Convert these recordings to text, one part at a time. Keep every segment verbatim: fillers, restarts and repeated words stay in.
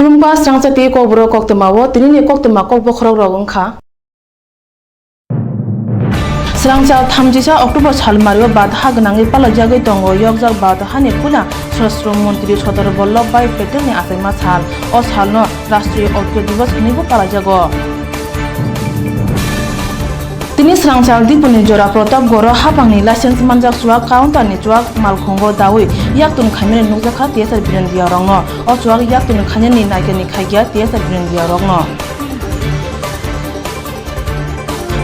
Khulumkha srangsa tei kokborok koktwma o tinini koktwma kokbokhorok rok wngkha. Srangsa thamjisa October sal mario bad ha gwnangwi palajagwi tongo yokjak bad hani puila Swarashtra Montri Sardar Vallabhbhai Patelni achaima sal. O salno Rashtriya Aityo Diwas hwnwibo palajago. Tini srangchal Dipuni jora Pratapgarh hapangni license manjak chuak counter ni chuak malkhungo dawi yaktun khaimani nukjakha T S R Birendiya rokno. O chuak yaktun khainani naikani khaikya T S R Birendiya rokno.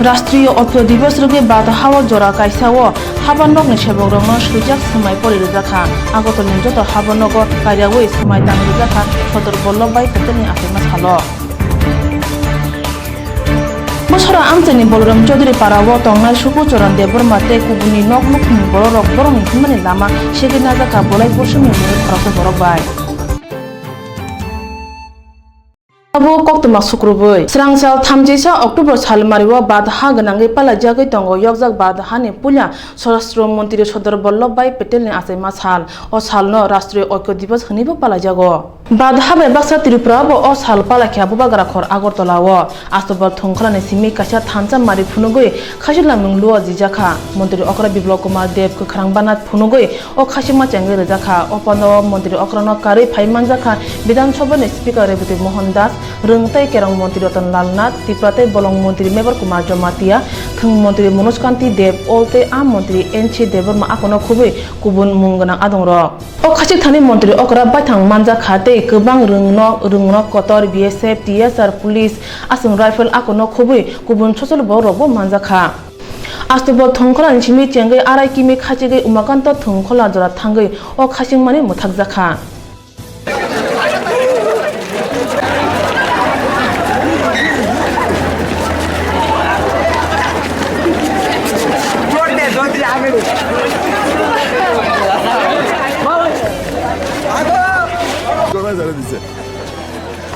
Rashtriya Aityo Diwas rwgwi bad hao jora kaisa o haba nokni sebok rokno swijak swmai pori rwjakha. Agartala ni joto haba nogo kailawi swmai tang rwjakha Sardar Vallabhbhai Patelni achaima salo. Bwsora amchaini Balaram Chaudhary para o tongnai Suku Charan Debbarma tei kubuni nok nukhungni bororok borokni himani lama segwi najakha bolai borsomni mungwi khoroksa borok bai. Abo koktwma sukrubwi. Srangchal thamjisa October sal mario bad ha gwnangwi palajagwi tongo yokjak bad hani puila Swarashtra Montri Sardar Vallabhbhai Patelni achaima sal. O salno Rashtriya Aityo Diwas hwnwibo palajago. Bad habai baksa Tripura bo o sal palaikha Bubagra khor Agartala o. Astobal thongkholani simi kaisa thansa mari phunugwi khasi lamung lua jijakha. Montri okra Biplab Kumar Deb kwkhrang bana phunugwi o khasi machangwi rwjakha. O panda o montri okrano karwi phai manjakha Bidhan Sabha ni Speaker Rebati Mohan Das, rwng tei kerong montri Ratan Lal Nath, Tipra tei bolong montri Mebar Kumar Jamatia, thwng montri Manoj Kanti Deb, ol tei a montri N C Debbarma akono khubui kubun mung gwnang adongrok. O khachik thani montri okra baithang manjak kha tei kwbang rwngno, rwngnok kotor, B S F, T S R, police, aswng rifle akono khubui kubun sosol borok rokbo manjak kha. Astobal thongkholani simi chengwi arai kimi khachigwi Umakanto thongkhola jora thangwi o khachingmani mwthakjak kha.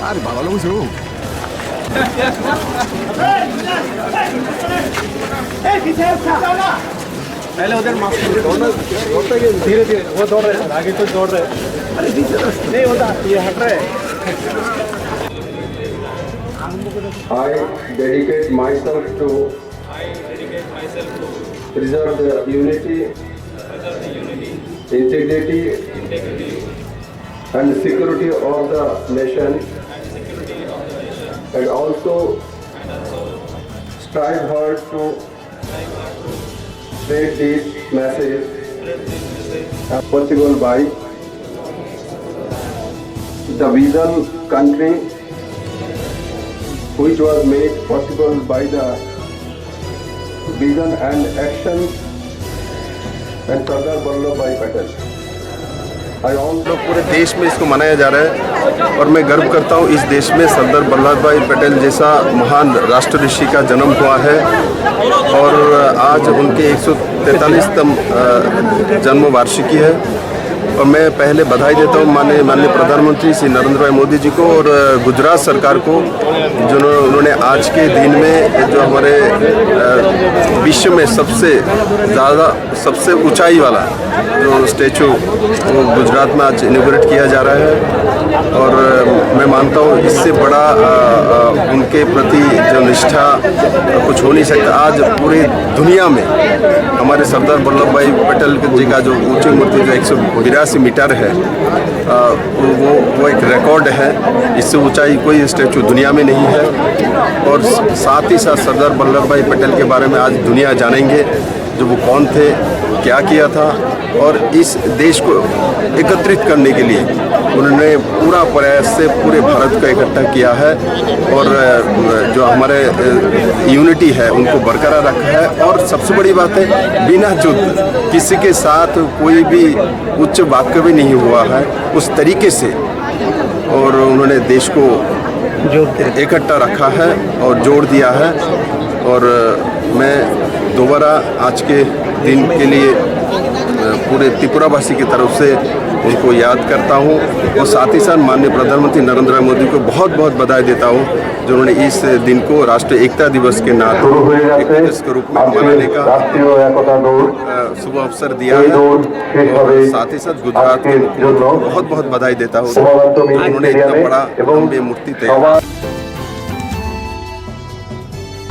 আরে বাবা লোক। पहले उधर मास्क। धीरे धीरे, वो दौड़ रहे हैं, आगे कुछ दौड़ रहे हैं। अरे पीछे तो नहीं होता, ये हट रहे हैं। I dedicate myself to preserve the unity, integrity, and security of the nation, and also strive hard to spread this message possible by the vision country, which was made possible by the vision and action and Sardar Vallabhbhai Patel. I also पूरे देश में इसको मनाया जा रहा है और मैं गर्व करता हूँ, इस देश में सरदार वल्लभ भाई पटेल जैसा महान राष्ट्र ऋषि का जन्म हुआ है और आज उनके एक सौ तैंतालीसतम, अ, जन्म वार्षिकी है। और मैं पहले बधाई देता हूँ माननीय, माननीय प्रधानमंत्री श्री नरेंद्र भाई मोदी जी को और, अ, गुजरात सरकार को, जिन्होंने, उन्होंने आज के दिन में जो हमारे, अ, विश्व में सबसे ज़्यादा, सबसे ऊंचाई वाला जो स्टैचू, वो गुजरात में आज इनॉगरेट किया जा रहा है। और, अ, मैं मानता हूँ, इससे बड़ा, अ, अ, उनके प्रति जो निष्ठा, अ, कुछ हो नहीं सकता। आज पूरी दुनिया में हमारे सरदार वल्लभ भाई पटेल जी का जो ऊंची मूर्ति जो एक सौ बिरासी मीटर है, अ, वो, वो एक रिकॉर्ड है। इससे ऊंचाई कोई स्टैचू दुनिया में नहीं है। और साथ ही साथ सरदार वल्लभ भाई पटेल के बारे में आज दुनिया जानेंगे, जो वो कौन थे, क्या किया था, और इस देश को एकत्रित करने के लिए उन्होंने पूरा प्रयास से पूरे भारत को इकट्ठा किया है। और, अ, जो हमारे, अ, यूनिटी है, उनको बरकरार रखा है। और सबसे बड़ी बात है, बिना युद्ध, किसी के साथ कोई भी उच्च वाक्य भी नहीं हुआ है उस तरीके से। और उन्होंने देश को जोड़ के इकट्ठा रखा है और जोड़ दिया है। और मैं दोबारा आज के दिन के लिए, अ, पूरे त्रिपुरावासी की तरफ से को याद करता हूँ और साथ ही साथ माननीय प्रधानमंत्री नरेंद्र मोदी को बहुत बहुत बधाई देता हूँ, जिन्होंने इस दिन को राष्ट्रीय एकता दिवस के नाते शुरू हो जाते। एकता दिवस के रूप में आपके मनाने का राष्ट्रीय एकता दौड़, अ, शुभ अवसर दिया है। दौड़ শেষ হবে। और साथ ही साथ गुजरात के मुख्यमंत्री को बहुत बहुत बधाई देता हूँ, जिन्होंने इतना बड़ा लंबी मूर्ति तैयार।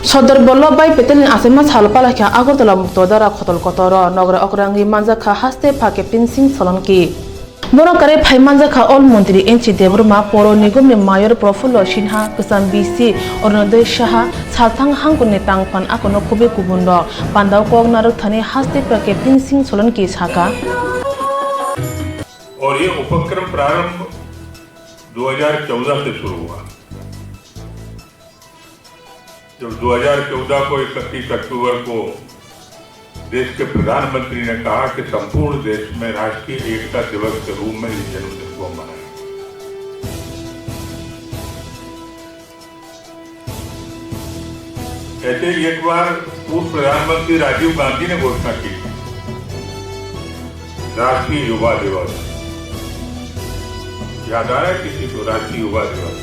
Sardar Vallabhbhai Patelni achaima sal palakha Agartala Muktodara khotol kotoro nogra okrangwi manjakha haste pha Captain Singh Solanki. Bono kwrwi phai manjakha Ol Montri N C Debbarma, Poro Nigomni Mayor Prafullo Sinha, Kwcham B C Orunodoi Saha, Salthang Hangkuni Tangphan akono khubwi kubunrok. Pandao kok narwkthani haste pha Captain Singh Solanki sakha. और ये उपक्रम प्रारंभ दो हज़ार चौदह से शुरू हुआ। जब दो हज़ार चौदह को इकतीस अक्टूबर को देश के प्रधानमंत्री ने कहा कि संपूर्ण देश में राष्ट्रीय एकता दिवस के रूप में इस जन्मदिन को मनाएं। ऐसे ही एक बार पूर्व प्रधानमंत्री राजीव गांधी ने घोषणा की थी, राष्ट्रीय युवा दिवस। याद आ रहा है किसी को राष्ट्रीय युवा दिवस?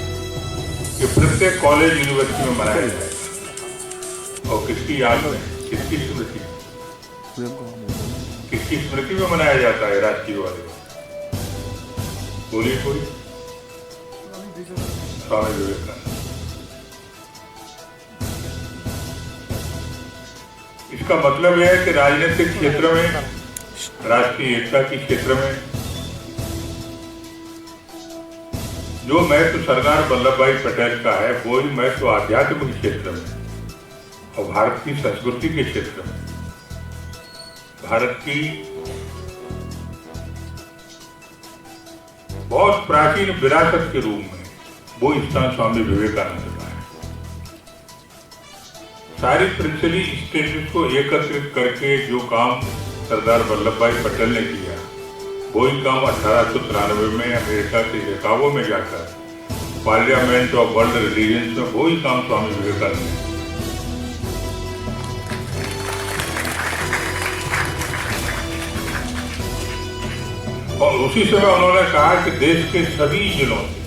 ये प्रत्येक कॉलेज यूनिवर्सिटी में मनाया जाएगा। और किसकी याद में, किसकी स्मृति, किसकी स्मृति में मनाया जाता है राष्ट्रीय युवा दिवस? बोलिए कोई। स्वामी विवेकानंद। इसका मतलब यह है कि राजनीतिक क्षेत्र में, राष्ट्रीय एकता के क्षेत्र में जो महत्व सरदार वल्लभ भाई पटेल का है, वही महत्व आध्यात्म के क्षेत्र में और भारत की संस्कृति के क्षेत्र में, भारत की बहुत प्राचीन विरासत के रूप में वो स्थान स्वामी विवेकानंद का है। सारी प्रिंसली स्टेट्स को एकत्रित करके जो काम सरदार वल्लभ भाई पटेल ने किया, वही काम अठारह सौ तिरानवे में अमेरिका के शिकागो में जाकर पार्लियामेंट ऑफ वर्ल्ड रिलीजियंस में वही काम स्वामी विवेकानंद ने किया। और उसी समय उन्होंने कहा कि देश के सभी जिलों से,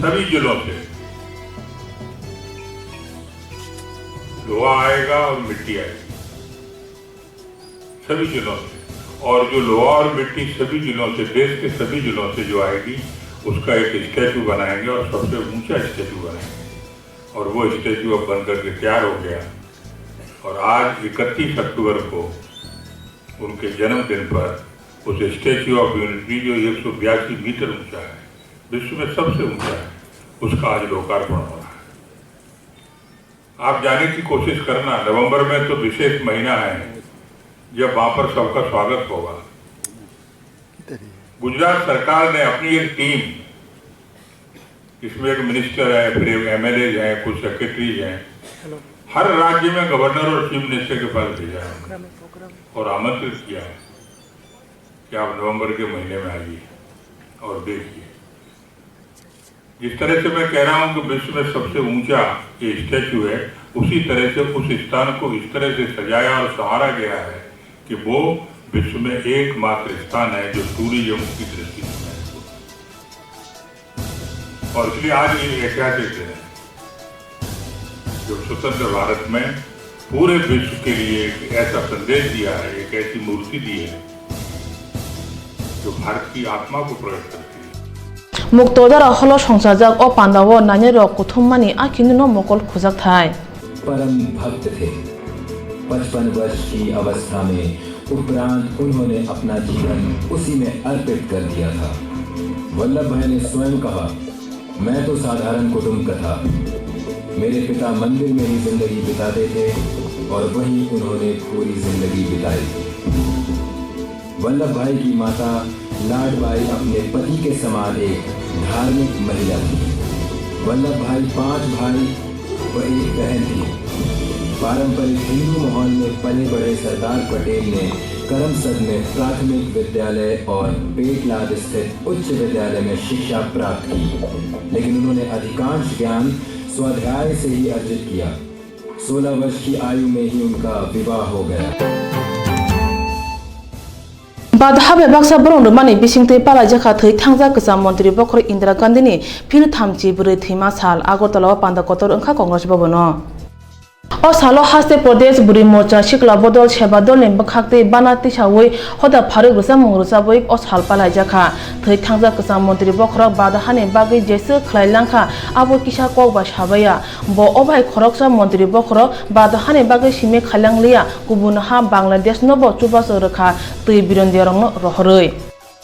सभी जिलों से लोहा आएगा और मिट्टी आएगी, सभी जिलों से। और जो लोहा और मिट्टी सभी जिलों से, देश के सभी जिलों से जो आएगी, उसका एक स्टैचू बनाएंगे और सबसे ऊंचा स्टैचू बनाएंगे। और वो स्टैचू अब बनकर के तैयार हो गया। और आज इकतीस अक्टूबर को उनके जन्मदिन पर उस स्टैचू ऑफ यूनिटी, जो एक सौ बयासी मीटर ऊंचा है, विश्व में सबसे ऊंचा है, उसका आज लोकार्पण हो रहा है। आप जाने की कोशिश करना, नवंबर में तो विशेष महीना है, जब वहां पर सबका स्वागत होगा। गुजरात सरकार ने अपनी एक टीम, इसमें एक मिनिस्टर है, फिर एक एमएलए हैं, कुछ सेक्रेटरीज हैं, हर राज्य में गवर्नर और चीफ मिनिस्टर के पास भेजा है और आमंत्रित किया है कि आप नवंबर के महीने में आइए और देखिए। जिस तरह से मैं कह रहा हूं कि विश्व में सबसे ऊंचा ये स्टैचू है, उसी तरह से उस स्थान को इस तरह से सजाया और संवारा गया है कि वो विश्व में एकमात्र स्थान है जो टूरिज्म की दृष्टि से महत्वपूर्ण है। और इसलिए आज ये ऐतिहासिक दिन है, जो स्वतंत्र भारत में पूरे विश्व के लिए एक ऐसा संदेश दिया है, एक ऐसी मूर्ति दी है, जो भारत की आत्मा को प्रकट करती है। Muktodara holo songchajak o pandao nainai rok kuthum mani akhini no mokol khujak thai. परम भक्त थे। पचपन वर्ष की अवस्था में उपरांत उन्होंने अपना जीवन उसी में अर्पित कर दिया था। वल्लभ भाई ने स्वयं कहा, मैं तो साधारण कुटुंब का था। मेरे पिता मंदिर में ही जिंदगी बिताते थे और वहीं उन्होंने पूरी जिंदगी बिताई। वल्लभ भाई की माता लाडबाई अपने पति के समान एक धार्मिक महिला थी। वल्लभ भाई पांच भाई व एक बहन थी। पारंपरिक हिंदू माहौल में पले बढ़े सरदार पटेल ने करमसद में प्राथमिक विद्यालय और पेटलाद स्थित उच्च विद्यालय में शिक्षा प्राप्त की, लेकिन उन्होंने अधिकांश ज्ञान स्वाध्याय से ही अर्जित किया। सोलह वर्ष की आयु में ही उनका विवाह हो गया। Badha bai baksa borok rwmani bisingtwi palaijak kha thwi thangjak kwcham montri bokhorok Indira Gandhini phir thamchi bwrwi thwima sal. Agartala o panda kotor wngkha Congress Bhavan o. O salo haste Pradesh Bwrwi Morcha, Sikla Bodol, Seba Dolni bwkhaktwi bana tisawi hoda pharwi rwchapmung rwchabwi o sal palaijak kha. Thwi thangjak kwcham montri bokhorok Badhani bagwi jeswk khlai langkha, abo kisa kok bai sabaiya. Bo o bai khoroksa montri bokhorok Badhani bagwi simi khailang liya, kubun ha Bangladesh nobo chubachu rwkha twi birondiyarokno rohorwi.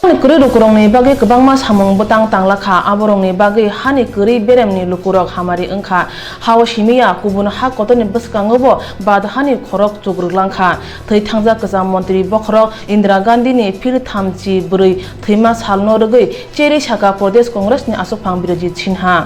Hani kwrwi lukurokni bagwi kwbangma samung bwtang tanglakha, aborokni bagwi hani kwrwi beremni lukurok hamari wngkha. Hao simiya kubun ha kotorni bwskangobo Badhani khorok chukrwklangkha. Thwi thangjak kwcham montri bokhorok Indira Gandhini phir thamchi bwrwi thwima salno rwgwi cherwi saka Pradesh Congressni aswkphang Birajit Sinha.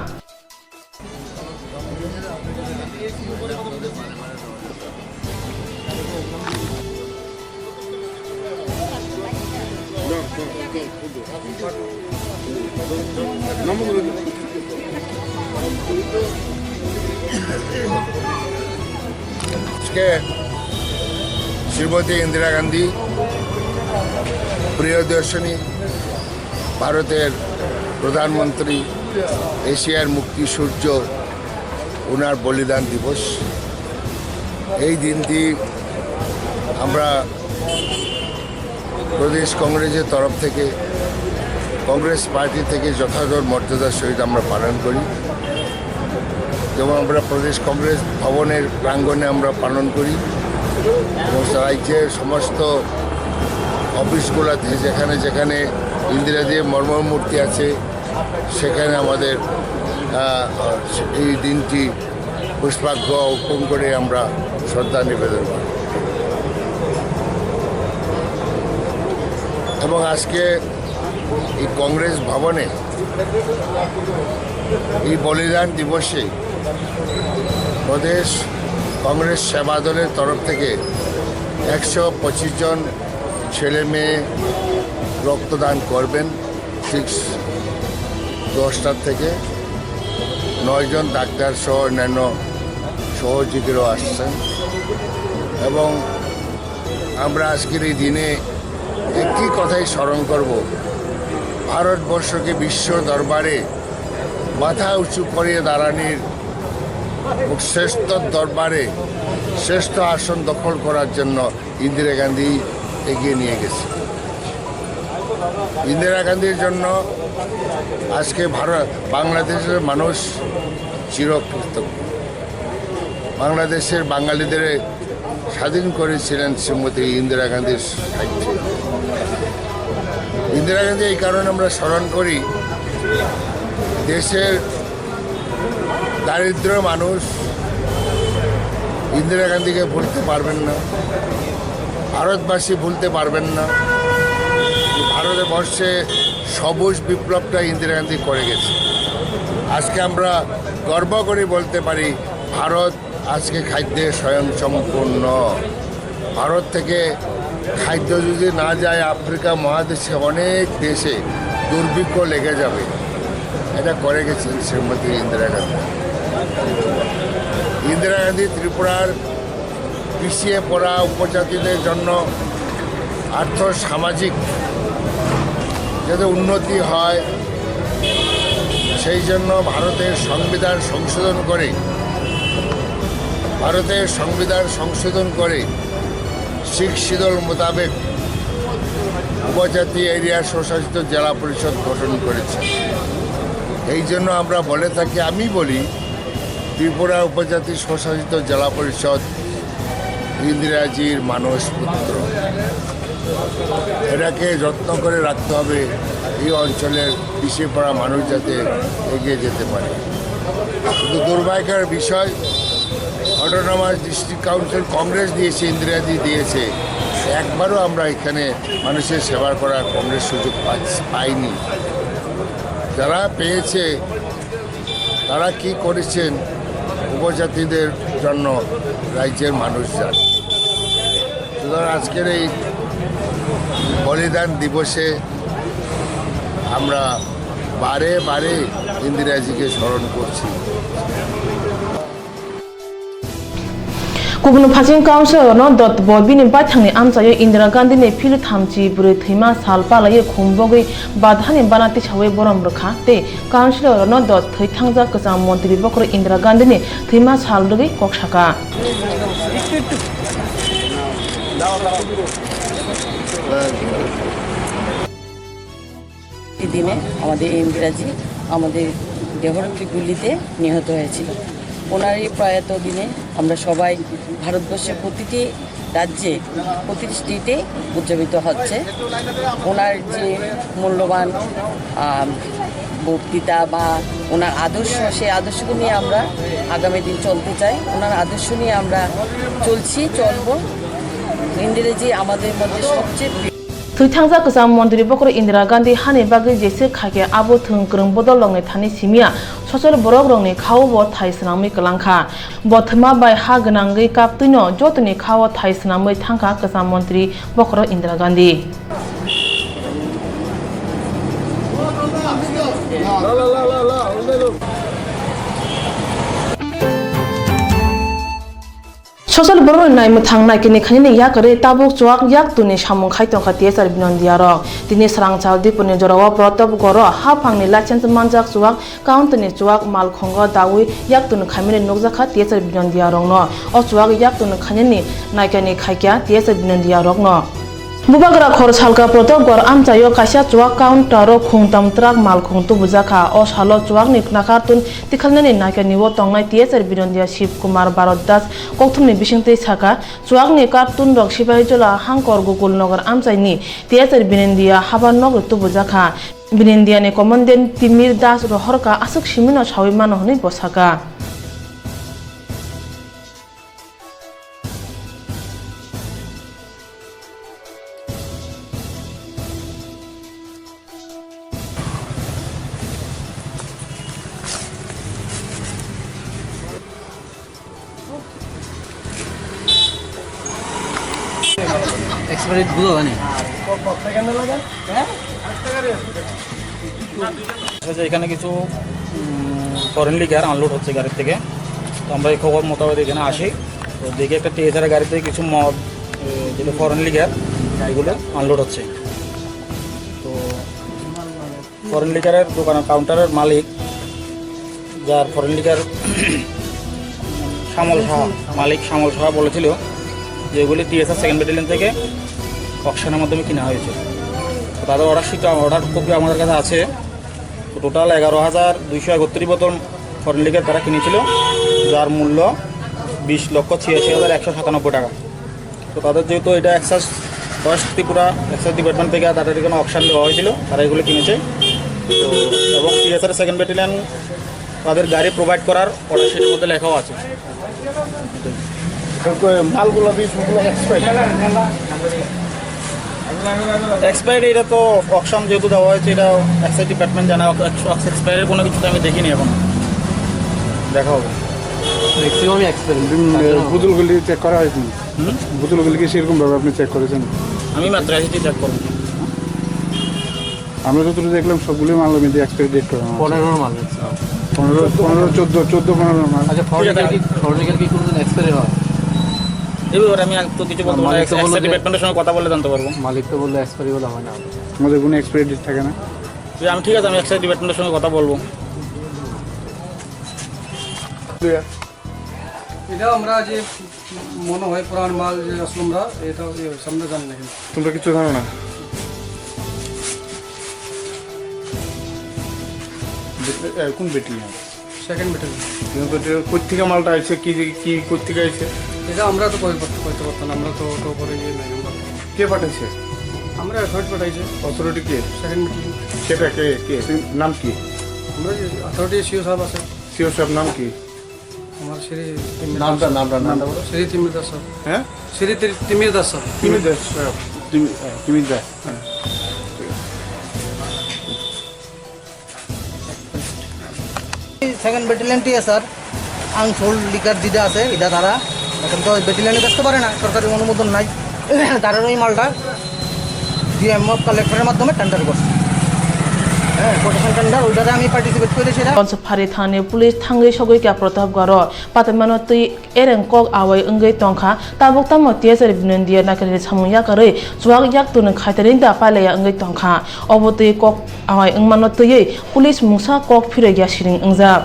আজকে শ্রীমতী ইন্দিরা গান্ধী, প্রিয়দর্শিনী, ভারতের প্রধানমন্ত্রী, এশিয়ার মুক্তি সূর্য, ওনার বলিদান দিবস। এই দিনটি আমরা প্রদেশ কংগ্রেসের তরফ থেকে, কংগ্রেস পার্টি থেকে যথাযথ মর্যাদার সহিত আমরা পালন করি। যেমন আমরা প্রদেশ কংগ্রেস ভবনের প্রাঙ্গণে আমরা পালন করি এবং রাজ্যের সমস্ত অফিসগুলোতে যেখানে যেখানে ইন্দিরাজির মর্মর মূর্তি আছে, সেখানে আমাদের, আহ, এই দিনটি পুষ্পার্ঘ অর্পণ করে আমরা শ্রদ্ধা নিবেদন করি। এবং আজকে এই কংগ্রেস ভবনে এই বলিদান দিবসে প্রদেশ কংগ্রেস সেবা দলের তরফ থেকে একশো পঁচিশ জন ছেলে মেয়ে রক্তদান করবেন। ঠিক দশটার থেকে নয়জন ডাক্তার সহ অন্যান্য সহযোগীরাও আসছেন এবং আমরা আজকের এই দিনে একটি কথাই স্মরণ করব, ভারতবর্ষকে বিশ্ব দরবারে মাথা উঁচু করে দাঁড়ানির এবং শ্রেষ্ঠ দরবারে শ্রেষ্ঠ আসন দখল করার জন্য ইন্দিরা গান্ধী এগিয়ে নিয়ে গেছে। ইন্দিরা গান্ধীর জন্য আজকে ভারত, বাংলাদেশের মানুষ চিরকৃতজ্ঞ। বাংলাদেশের বাঙালিদের স্বাধীন করেছিলেন শ্রীমতী ইন্দিরা গান্ধীর সাহিত্য। ইন্দিরা গান্ধী এই কারণে আমরা স্মরণ করি, দেশের দারিদ্র মানুষ ইন্দিরা গান্ধীকে ভুলতে পারবেন না, ভারতবাসী ভুলতে পারবেন না। ভারতবর্ষে সবুজ বিপ্লবটা ইন্দিরা গান্ধী করে গেছে। আজকে আমরা গর্ব করে বলতে পারি, ভারত আজকে খাদ্যে স্বয়ংসম্পূর্ণ। ভারত থেকে খাদ্য যদি না যায়, আফ্রিকা মহাদেশে অনেক দেশে দুর্ভিক্ষ লেগে যাবে। এটা করে গেছেন শ্রীমতী ইন্দিরা গান্ধী। ইন্দিরা গান্ধী ত্রিপুরার পিছিয়ে পড়া উপজাতিদের জন্য আর্থ সামাজিক যাতে উন্নতি হয়, সেই জন্য ভারতের সংবিধান সংশোধন করে, ভারতের সংবিধান সংশোধন করে সিক্স শিডিউল মোতাবেক উপজাতি এরিয়া স্বশাসিত জেলা পরিষদ গঠন করেছে। এই জন্য আমরা বলে থাকি, আমি বলি, ত্রিপুরা উপজাতি স্বশাসিত জেলা পরিষদ ইন্দিরাজির মানস পুত্র। এটাকে যত্ন করে রাখতে হবে, এই অঞ্চলের পিছিয়ে পড়া মানুষ যাতে এগিয়ে যেতে পারে। শুধু দুর্ভাগ্যের বিষয়, অটোনমাস ডিস্ট্রিক্ট কাউন্সিল কংগ্রেস দিয়েছে, ইন্দিরাজি দিয়েছে, একবারও আমরা এখানে মানুষের সেবা করার কংগ্রেস সুযোগ পাচ্ছ-, পায়নি। যারা পেয়েছে, তারা কি করেছেন উপজাতিদের জন্য, রাজ্যের মানুষ জানে। সুতরাং আজকের এই বলিদান দিবসে আমরা বারে বারে ইন্দিরাজিকে স্মরণ করছি। Kubun phaising councillor no dotbo bini baithangni amchaio Indira Gandhi ni philthamchi bwrwi thwima sal palaiwi khum bogwi badhani bana tisawi borom rwkha tei councillor no dot thwi thangjak kwcham montri bokhoro Indira Gandhi ni thwima sal rwgwi kok saka. এই দিনে আমাদের ইন্দিরাজি আমাদের দেহরক্ষী গুলিতে নিহত হয়েছিল। ওনার এই প্রয়াত দিনে আমরা সবাই ভারতবর্ষের প্রতিটি রাজ্যে, প্রতিটি স্টেটে উদযাপিত হচ্ছে। ওনার যে মূল্যবান, আম, বক্তৃতা বা ওনার আদর্শ, সেই আদর্শকে নিয়ে আমরা আগামী দিন চলতে চাই। ওনার আদর্শ নিয়ে আমরা চলছি, চলবো। ইন্দিরাজি আমাদের মধ্যে সবচেয়ে প্রিয়। Thwi thangjak kwcham montri bokhoro Indira Gandhi hani bagwi jese khaikhe abo thwng kwrwng bodol rokni thani simiya, sochol borok rokni khao bo thai swnamwi kwlangkha. Bo thwima bai ha gwnangwi kaptwino jotoni khao thai swnamwi thangkha kwcham montri bokhoro Indira Gandhi. Social borokni naimwthang naikini khainani yakarwi tabuk chuwak yaktwini samung khai tongkha T S R Binondiya rok. Tini Srangchal Dipuni jorao Pratapgarh o haphangni license manjak chuwak counter ni chuwak malkhungo dawi yaktwini khaimani nukjakha T S R Binondiya rokno. O chuwak yaktwini khainani naikani khaikha T S R Binondiya rokno. Bubagra khor salka Pratapgarh amchaio kaisa chuwak counter o khungtam truck malkhung tubujakha. O salo chuwakni nakartun tikhalnani naikani o tongnai T S R Binondiya Shiv Kumar Bharat Das kokthumni bisingtwi saka, chuwakni kartunrok Sipahijola Hangkor Gokul Nagar amchaini T S R Binondiya habar nokni tubujakha. Binondiyani commandant Timir Das rohorkha aswk simino sawi mano hwnwi bo saka. Expiry gulo ani. আচ্ছা, এখানে কিছু foreign liquor unload হচ্ছে গাড়ির থেকে। তো আমরা এই খবর মোতাবেক এখানে আসি। তো দেখি একটা টিএসআর গাড়িতে কিছু মদ, এ, যেটা ফরেন লিকার, এগুলো আনলোড হচ্ছে। তো ফরেন লিকারের দোকানের কাউন্টারের মালিক, যার ফরেন লিকার শ্যামল সাহা, মালিক শ্যামল সাহা বলেছিল যে এগুলি টিএসআর সেকেন্ড ব্যাটালিয়ন থেকে অকশনের মাধ্যমে কিনা হয়েছে। তো তাদের অর্ডার শিট, অর্ডার কপি আমাদের কাছে আছে। তো টোটাল এগারো হাজার দুইশো একত্রিশ বোতল ফরেন লিকার তারা কিনেছিল, যার মূল্য বিশ লক্ষ ছিয়াশি হাজার একশো সাতানব্বই টাকা। তো তাদের যেহেতু এটা excise, West Tripura excise department থেকে তাদের এখানে অকশন দেওয়া হয়েছিল, তারা এগুলো কিনেছে। তো এবং টিএসআর সেকেন্ড ব্যাটালিয়ন তাদের গাড়ি প্রোভাইড করার অর্ডার শিটের মধ্যে লেখাও আছে। তো মালগুলো দিয়ে সবগুলো এক্সপায়ার। এক্সপায়ার এটা তো অকশন যেহেতু দেওয়া হয়েছে, এটা এক্সাইজ ডিপার্টমেন্ট জানা। এক্সপায়ারের কোনো কিছু তো আমি দেখিনি এখন, দেখা হবে। ম্যাক্সিমামই এক্সপায়ার। বোতলগুলি চেক করা হয়নি? হুম? বোতলগুলি কি সেরকম ভাবে আপনি চেক করেছেন? আমি মাত্র এসেছি চেক করবো। আমরা যতটুকু দেখলাম, সবগুলোই মাল মধ্যে এক্সপায়ারি ডেট করা আছে। পনেরোর মাল হচ্ছে। পনেরো, পনেরো, চোদ্দ, চোদ্দ, পনেরো মাল। আচ্ছা, ফরেন লিকার কি, ফরেন লিকার কি কোনোদিন এক্সপায়ারি হয়? এই ব্যাপারে আমি আর তো কিছু বলতে পারবো না। মালিক তো বললো এক্সাইজ যে ডিপার্টমেন্টের সঙ্গে কথা বলে জানতে পারবো। মালিক তো বললো এক্সপায়ারি বলে হয় না। আমাদের কোনো এক্সপায়ারি ডেট থাকে না। আমি, ঠিক আছে, আমি এক্সাইজ ডিপার্টমেন্টের সঙ্গে কথা বলবো। এটা আমরা যে মনে হয় পুরান মাল যে আসলো আমরা, এটা ইয়ে হয়েছে, আমরা জানি না কিন্তু। তোমরা কিছু জানো না? ব্যাটারি, এ, কোন ব্যাটারি? Second battery. কিন্তু এটা কোত্থেকে মালটা আইছে, কি, কি, কোত্থেকে আইছে? এটা আমরা তো কই-, করতে, করতে পারতাম না, আমরা তো অত উপরে ইয়ে নাই, আমরা। কে পাঠাইছে? আমরা অথরিটি পাঠাইছে। অথরিটি কে? Second battery. সেটা কে, কে? নাম কি? আমরা যে অথরিটি সিও সাহেব আছে। সিও সাহেব নাম কি? আমার শ্রী তিমির নামটা, দাস। নামটা, নামটা বলো। শ্রী তিমির দাস স্যার। হ্যাঁ? শ্রী তি-, তিমির দাস স্যার। তিমির দাস স্যার। তিমি-, হ্যাঁ, তিমির দাস। হ্যাঁ। Second battalion TSR unsold liquor দিতে আছে, এটা তারা এখন তো ব্যাটালিয়নে বেচতে পারে না, সরকারি অনুমোদন নাই। তারা ওই মালটা ডিএমও কালেক্টরের মাধ্যমে টেন্ডার করছে। প্রশাসন কাণ্ডে ওটাতে আমি পার্টিসিপেট করেছিলাম। Konso phari thani police thangwi sogwi kha Pratapgarh o, pataimano twi ereng kok awai wngwi tongkha. Tabuk tamo T S R Binondiya Nakarni samung yakarwi chuwak yak twnwi khaitani da pailaiya wngwi tongkha. Obo twi kok awai wngmano twiwi police mungsa kok phirwi ya siring wngjak.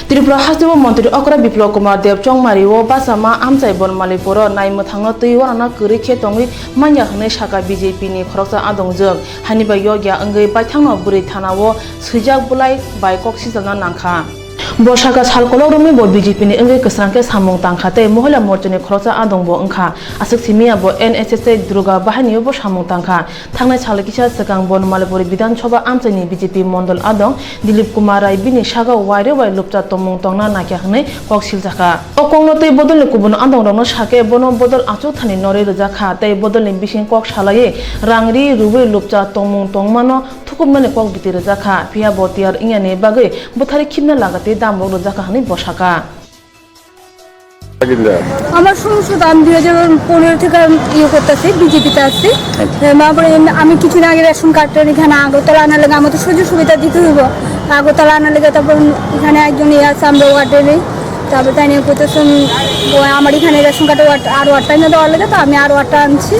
Tripura hasteo montri okra Biplab Kumar Deb chongmari o bachama amchai Bonmali poro nai mwthangno twi uanana kwrwi khe tongwi manya hwnwi sakha B J P ni khoroksa adongjwk. Haini bai yokya wngwi baithangno bwrwi thana o swijak bwlai bai kok sijalna nangkha. Bo sakha sal kolok romwi bo B J P ni wngwi kwsrang khe samung tangkha tei Mohila Morcha ni khoroksa adong bo wngkha. Aswk simi ya bo N S S tei Durga Bahini o bo samung tangkha. Thangnai salo kisa swkang Bonmalipuri Bidhan Sabha amchaini B J P mondol adong Dilip Kumar Rai bini sago waire wai lupcha tongmung tongna naikha hwnwi kok siljakha. O kokno twi bodolni kubun adongrokno sakhe bono bodol achuk thani norwi rwjakha tei bodolni bising kok salaiwi rang ri rwui lupcha tongmung tongmano thukumnani kok biti rwjakha, phiya bo tiyar wngyani bagwi bwthari khibna laga tei damrok rwjakha hwnwi bo sakha. আমার সমস্যা তো আমি দুই হাজার পনেরো থেকে আমি ইয়ে করতেছি, বিজেপিতে আসছি। আচ্ছা। এ, তারপরে এমনি আমি কিছুদিন আগে রেশন কার্ডটা এখানে আগরতলা আনার লেগে আমার তো সুযোগ সুবিধা দিতে হইব। আগরতলা আনার লেগে তারপর এখানে একজন ইয়ে আছে, আমরা ওয়ার্ডে নেই। তারপর তাই নিয়ে করতেছেন, ও আমার এখানে রেশন কার্ডে ওয়ার্ড, আর ওয়ার্ডটা এনে দেওয়ার লেগে তো আমি আর ওয়ার্ডটা আনছি।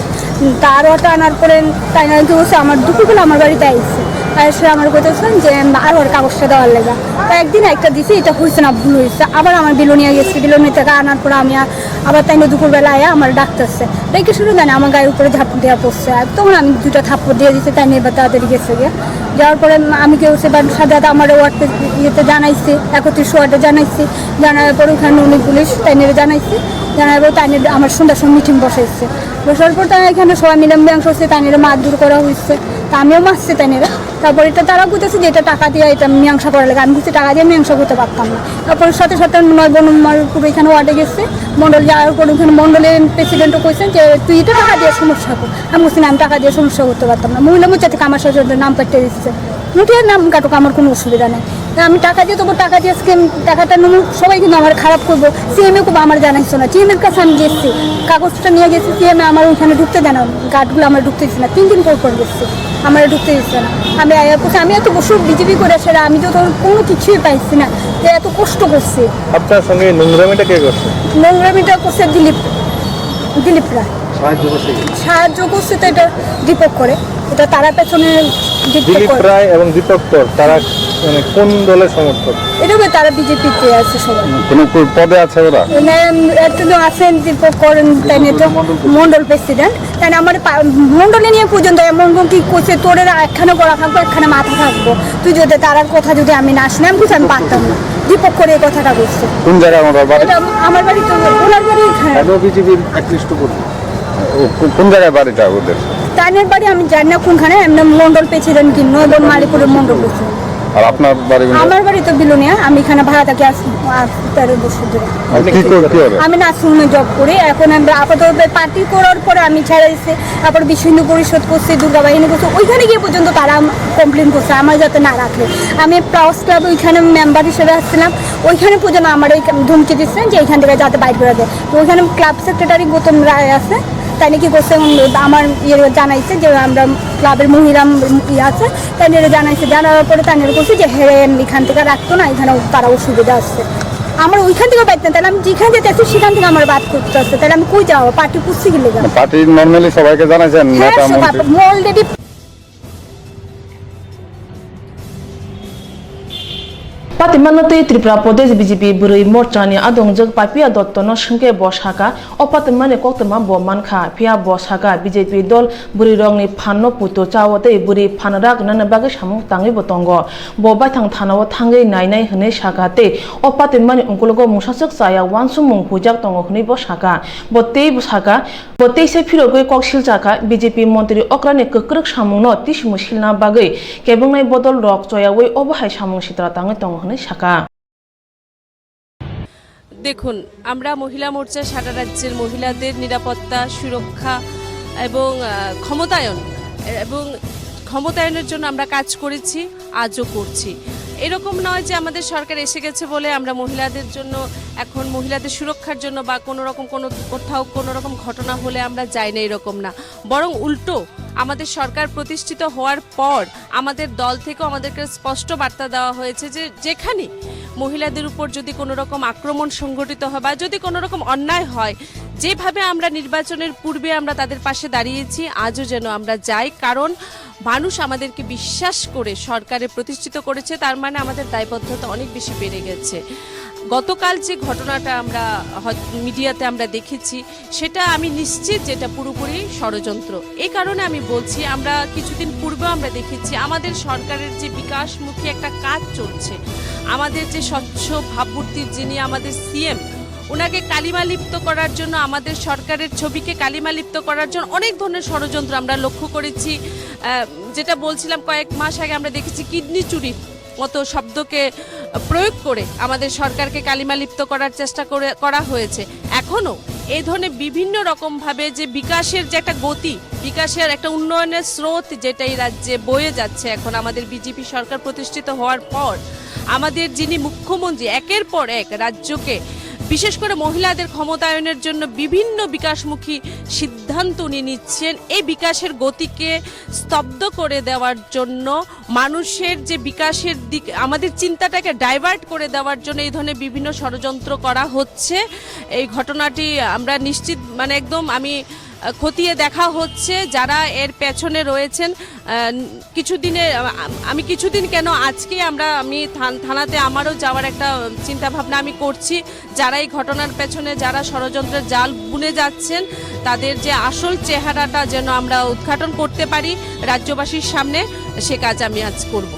তা আর ওয়ার্ডটা আনার পরে তাই নিয়ে কি বলছে, আমার দুপুরবেলা আমার বাড়িতে আইসে। আর সে আমার করতেছেন যে আর ওয়ার্ড কাগজটা দেওয়ার লেগে। তা একদিন একটা দিছি, এটা হয়েছে না, ভুল হয়েছে। আবার আমার বিলোনিয়া গেছি, বিলোনিয়া থেকে আনার পর আমি আ-, আবার তাই নিয়ে দুপুরবেলা আয়া আমার ডাকতেছে। দেখে শুরু জানে আমার গায়ের উপরে ঝাঁপ দেওয়া পড়ছে। আর তখন আমি দুইটা থাপ্পড় দিয়ে দিছি, তাই নিয়ে এবার তাড়াতাড়ি গেছে গিয়ে। যাওয়ার পরে আমি কেউ সে বাড়ির সাথে সাথে আমার ওয়ার্ডে ইয়েতে জানাইছি, একত্রিশ ওয়ার্ডে জানাইছি। জানার পর ওখানে উনি পুলিশ তাই নিয়ে জানাইছি। জানার পর তাই নিয়ে আমার সন্ধ্যার সময় মিটিং বসাইছে। বসার পর তারা এখানে সবাই মিলে মীমাংসা হচ্ছে, তাই নিয়ে মারধর করা হয়েছে। তা আমিও মারছি তাই নিয়ে। তারপর এটা তারা কইতেছে যে এটা টাকা দিয়ে এটা মীমাংসা করা লাগে। আমি বলছি, "টাকা দিয়ে মীমাংসা করতে পারতাম না।" তারপর সাথে সাথে নয় নম্বর পুরো এখানে ওয়ার্ডে গেছে, মণ্ডল যাওয়ার পর ওখানে মণ্ডলের প্রেসিডেন্টও কইছেন যে, "তুই এটা টাকা দিয়ে সমস্যা কর।" আমি বলছি, "না, আমি টাকা দিয়ে সমস্যা করতে পারতাম না।" মহিলা মোর্চা থেকে আমার সাথে নাম পাঠিয়ে দিচ্ছে, "উঠে নাম কাটুক, আমার কোনো অসুবিধা নেই।" তা আমি টাকা দিয়ে তবু টাকা দিয়ে আজকে আমি টাকাটা নেবো, সবাই কিন্তু আমার খারাপ করবো। সিএমএ খুব আমার জানাইছো না, সিএমএর কাছে আমি গেছি, কাগজটা নিয়ে গেছি, সিএমএ আমার ওইখানে ঢুকতে দেয় না, গার্ডগুলো আমার ঢুকতে দিচ্ছে না, তিন দিন পর পর গেছি। আমার ঢুকতে দিচ্ছে না। আমি আয়া করছি, আমি এত বছর বিজেপি করে আসলে আমি তো তখন কোনো কিছুই পাইছি না, যে এত কষ্ট করছি। আপনার সঙ্গে নোংরামিটা কে করছে? নোংরামিটা করছে দিলীপ, দিলীপ রায়। সাহায্য করছে কে? সাহায্য করছে তো এটা দীপক করে, এটা তারা পেছনে দীপক দিলীপ করে। রায় এবং দীপক কর, তারা মানে কোন দলের সমর্থক? এটা ওই তারা বিজেপিতে আছে সবাই। কোনো কো-, পদে আছে ওরা? মানে একজন আছেন দীপক কর, তাই নিয়ে তো মণ্ডল প্রেসিডেন্ট। তাই না, আমার পা-, মণ্ডলে নিয়ে পর্যন্ত এমন কি করছে, "তোর এরা একখানে গলা থাকবো, একখানে মাথা থাকবো, তুই যদি তারার কথা যদি আমি না শুনি, আমি কিছু আমি পারতাম না।" দীপক করে এই কথাটা বলছে। কোন জায়গায় ওনার বাড়ি? এটা আম-, আমার বাড়ি তো, ওনার বাড়ি এখানে। এত বিজেপির একনিষ্ঠ কর্মী। ও, কো-, কোন জায়গায় বাড়িটা ওদের? তাইনের বাড়ি আমি জানি না কোনখানে, এমনি মণ্ডল প্রেসিডেন্ট কি, নয় বন মালিকপুরের মণ্ডল প্রেসিডেন্ট। আর আপনার বাড়ি কোন জায়গায়? আমার বাড়ি তো বিলোনিয়া, আমি এখানে ভাড়া থাকি আজ, আজ তেরো বছর ধরে। আর কি কর-, কি করে? আমি নার্সিং হোমে জব করি। এখন আমরা আপাতত পার্টি করার পরে আমি ছেড়ে দিচ্ছি। তারপর বিশ্ব হিন্দু পরিষদ করছি, দুর্গা বাহিনী করছি, ওইখানে গিয়ে পর্যন্ত তারা কমপ্লেন করছে আমার যাতে না রাখে। আমি প্লাস ক্লাব ওইখানে মেম্বার হিসেবে আসছিলাম, ওইখানে পর্যন্ত আমার এই ধমকি দিচ্ছেন যে এখান থেকে যাতে বাইর করে দেয়। তো ওইখানে ক্লাব সেক্রেটারি গৌতম রায় আছে, তাই নাকি করছে, উম, আমার ইয়ে জানাইছে যে আমরা ক্লাবের মহিলা, উম, ইয়ে আছে, তাই নাকি জানাইছে, জানার পরে তাই নাকি করছে যে হ্যাঁ, এখান থেকে রাখতো না, এখানে তারা অসুবিধা আছে। আমার ওইখান থেকে বাইতে, তাহলে আমি যেখান যেতে আছি সেখান থেকে আমার বাদ করতে আসছে, তাহলে আমি কই যাবো? পার্টি পুষছি কি লেগে? পার্টি নরমালি সবাইকে জানাইছেন? হ্যাঁ, নেতা সব মন্ত্রী? Already Patimano tei Tripura Pradesh B J P bwrwi morchani adongjwk Papiya Dottono swngkhe bo sakha, o patimani koktwma bo mankha, phiya bo sakha, B J P dol bwrwirokni phanno puto chao tei bwrwi phan rak rwnani bagwi samung tangwibo tongo. Bo baithang thanao thangwi nainai hwnwi sakha tei o patimani ukologo mungsaswk chaya uansukmung huijak tongo hwnwi bo sakha. Bo teibo sakha, Bo teisa phirogwi kok silchakha, B J P montri okrani kwkrwk samungno tisimo silna bagwi kebwngnai bodol rok choyawi obo hai samung sitra tangwi tongo hwnwi sakha. দেখুন, আমরা মহিলা মোর্চা সারা রাজ্যের মহিলাদের নিরাপত্তা, সুরক্ষা এবং, আহ, ক্ষমতায়ন এবং ক্ষমতায়নের জন্য আমরা কাজ করেছি, আজও করছি। এরকম নয় যে আমাদের সরকার এসে গেছে বলে আমরা মহিলাদের জন্য, এখন মহিলাদের সুরক্ষার জন্য বা কোনো রকম, কোনো কোথাও কোনো রকম ঘটনা হলে আমরা যাই না, এরকম না। বরং উল্টো, আমাদের সরকার প্রতিষ্ঠিত হওয়ার পর আমাদের দল থেকেও আমাদেরকে স্পষ্ট বার্তা দেওয়া হয়েছে যে যেখানে মহিলাদের উপর যদি কোনো রকম আক্রমণ সংঘটিত হয় বা যদি কোনো রকম অন্যায় হয়, যেভাবে আমরা নির্বাচনের পূর্বে আমরা তাদের পাশে দাঁড়িয়েছি, আজও যেন আমরা যাই, কারণ মানুষ আমাদেরকে বিশ্বাস করে সরকারে প্রতিষ্ঠিত করেছে, তার মানে আমাদের দায়বদ্ধতা অনেক বেশি বেড়ে গেছে। গতকাল যে ঘটনাটা আমরা হয়-, মিডিয়াতে আমরা দেখেছি, সেটা আমি নিশ্চিত যে এটা পুরোপুরি ষড়যন্ত্র। এই কারণে আমি বলছি, আমরা কিছুদিন পূর্বে আমরা দেখেছি আমাদের সরকারের যে বিকাশমুখী একটা কাজ চলছে, আমাদের যে স্বচ্ছ ভাবমূর্তির যিনি আমাদের সিএম, ওনাকে কালিমালিপ্ত করার জন্য, আমাদের সরকারের ছবিকে কালিমালিপ্ত করার জন্য অনেক ধরনের ষড়যন্ত্র আমরা লক্ষ্য করেছি। আহ, যেটা বলছিলাম, কয়েক মাস আগে আমরা দেখেছি কিডনি চুরির মতো শব্দকে প্রয়োগ করে আমাদের সরকারকে কালিমালিপ্ত করার চেষ্টা করে, করা হয়েছে। এখনো এই ধরনের বিভিন্ন রকমভাবে যে বিকাশের যে একটা গতি, বিকাশের একটা উন্নয়নের স্রোত যেটা এই রাজ্যে বয়ে যাচ্ছে এখন আমাদের বিজেপি সরকার প্রতিষ্ঠিত হওয়ার পর, আমাদের যিনি মুখ্যমন্ত্রী একের পর এক রাজ্যকে, বিশেষ করে মহিলাদের ক্ষমতায়নের জন্য বিভিন্ন বিকাশমুখী সিদ্ধান্ত উনি নিচ্ছেন, এই বিকাশের গতিকে স্তব্ধ করে দেওয়ার জন্য, মানুষের যে বিকাশের দিক, আমাদের চিন্তাটাকে ডাইভার্ট করে দেওয়ার জন্য এই ধরনের বিভিন্ন ষড়যন্ত্র করা হচ্ছে। এই ঘটনাটি আমরা নিশ্চিত, মানে, একদম আমি, আহ, খতিয়ে দেখা হচ্ছে যারা এর পেছনে রয়েছেন। আহ, কিছুদিনে, আ-, আমি কিছুদিন কেন, আজকে আমরা, আমি থান-, থানাতে আমারও যাওয়ার একটা চিন্তা ভাবনা আমি করছি। যারা এই ঘটনার পেছনে, যারা ষড়যন্ত্রের জাল বুনে যাচ্ছেন, তাদের যে আসল চেহারাটা যেন আমরা উদ্ঘাটন করতে পারি রাজ্যবাসীর সামনে, সে কাজ আমি আজ করব।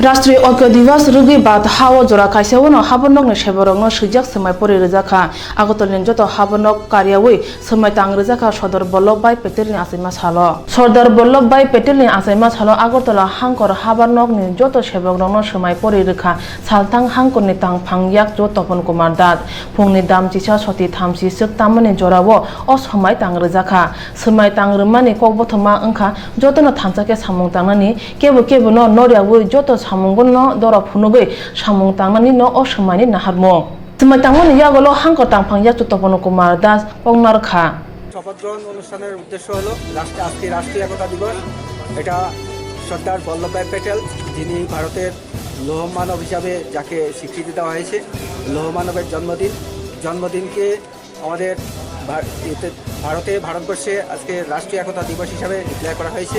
Rashtriya Oikyo Divas rwgwi bat ha-o jora kaisa-o no habornokni seborokno swijak swmai pori rwjakha. Agartalani joto habornok karyawi swmai tang rwjakha Sardar Vallabhbhai Patelni achaima salo. Sardar Vallabhbhai Patelni achaima salo Agartala hangkor habornokni joto sebokrokno swmai pori rwkha salthang hangkorni tangphang yakchu Topon Kumar Das. Phungni dam chisa soti thamsi swk tamani jorao o swmai tang rwjakha. Swmai tang rwmani kokbothoma wngkha jotono thansa khe samung tangnani, kebo kebono noriyawi joto samungono doro phunugwi samung tangnani no o swmaini naharmung. Swmai tangmani yagulo hangkor tangphang yakchu Topon Kumar Das koknar kha. শপথ গ্রহণ অনুষ্ঠানের উদ্দেশ্য হলো রাষ্ট্র-, আজকে রাষ্ট্রীয় একতা দিবস। এটা সর্দার বল্লভভাই প্যাটেল, যিনি ভারতের লৌহ মানব হিসাবে যাকে স্বীকৃতি দেওয়া হয়েছে, লৌহ মানবের জন্মদিন। জন্মদিনকে আমাদের ভার-, এতে ভারতে, ভারতবর্ষে আজকে রাষ্ট্রীয় একতা দিবস হিসাবে ডিক্লেয়ার করা হয়েছে।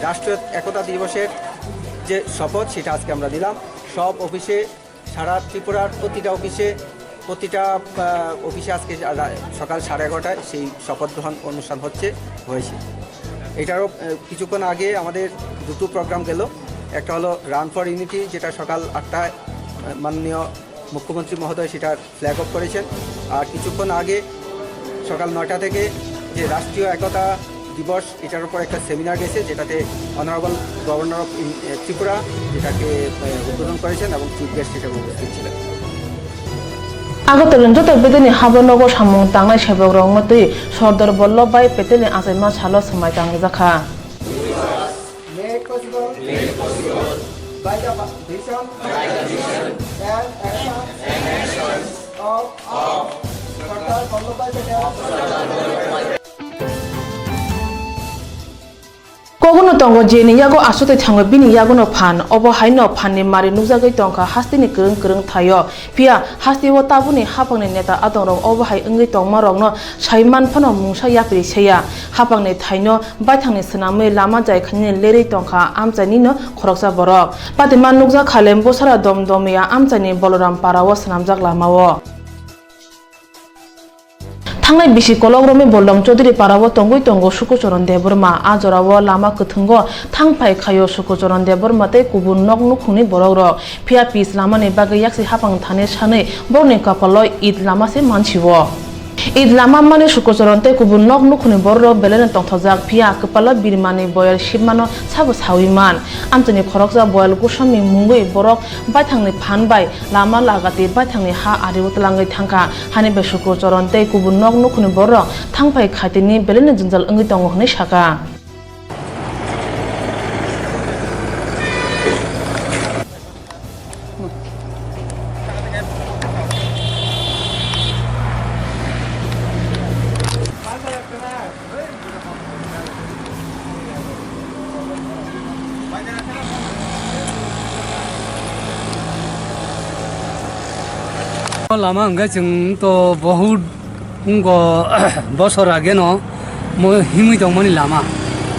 রাষ্ট্রীয় একতা দিবসের যে শপথ, সেটা আজকে আমরা নিলাম। সব অফিসে, সারা ত্রিপুরার প্রতিটা অফিসে, প্রতিটা, আহ, অফিসে আজকে রা-, সকাল সাড়ে এগারোটায় সেই শপথ গ্রহণ অনুষ্ঠান হচ্ছে, হয়েছে। এটারও, আহ, কিছুক্ষণ আগে আমাদের দুটো প্রোগ্রাম গেল। একটা হলো রান ফর ইউনিটি, যেটা সকাল আটটায়, আহ, মাননীয় মুখ্যমন্ত্রী মহোদয় সেটার ফ্ল্যাগ অফ করেছেন। আর কিছুক্ষণ আগে সকাল নয়টা থেকে যে রাষ্ট্রীয় একতা দিবস, এটার উপর একটা সেমিনার গেছে, যেটাতে অনারেবল গভর্নর অফ ত্রিপুরা যেটাকে আহ, উদ্বোধন করেছেন এবং চিফ গেস্ট হিসেবে উপস্থিত ছিলেন। Agartala ni joto bedeni habo nogo samung tangnai sebok rokno twi Sordar Vallabhbhai Patelni achaima salo swmai tangjakha. Made possible by the vision and action of Sardar Vallabhbhai Patel. Kogono tongo jeni yago aswtwi thango bini yagono phan, obo haino phanni mari nukjagwi tongkha hasteni kwrwng kwrwng thaio, phiya hasteo tabukni haphangni neta adongrok obo hai wngwi tongmarokno sai manphano mungsa yapri seya. Haphangni thaino baithangni swnamwi lama jai khainani lerwi tongkha amchainino khoroksa borok. Patima nukjakha Lembusara Domdomia amchaini Boloram Parao swnamjak lamao. Thangnai bisi kolok romwi Bolram Chaudhuri Parao tongwi tongo Sukucharan Debbarma. A jorao lama kwthwngo thangphai khaio Sukucharan Debbarma tei kubun nok nukhungni borokrok. Phiya pis lamani bagwi yaksi haphang thani sanwi borokni kapalo it lama se mansio. It lama mani Sukucharan tei kubun nok nukhungni bororok belaino tongthokjak, phiya kwpalo birmani boyal sibmano sabo sawi man. Amchaini khoroksa boyal Goswami mungwi borok baithangni phan bai lama lagati baithangni ha ario twlangwi thangkha. Hani bai Sukucharan tei kubun nok nukhungni bororok thangphai khaitini belaino jwngjal wngwi tongo hwnwi sakha. Lama hwnkhe chwng to bohut wngkha, bosor ageno mo himwi tongmani lama.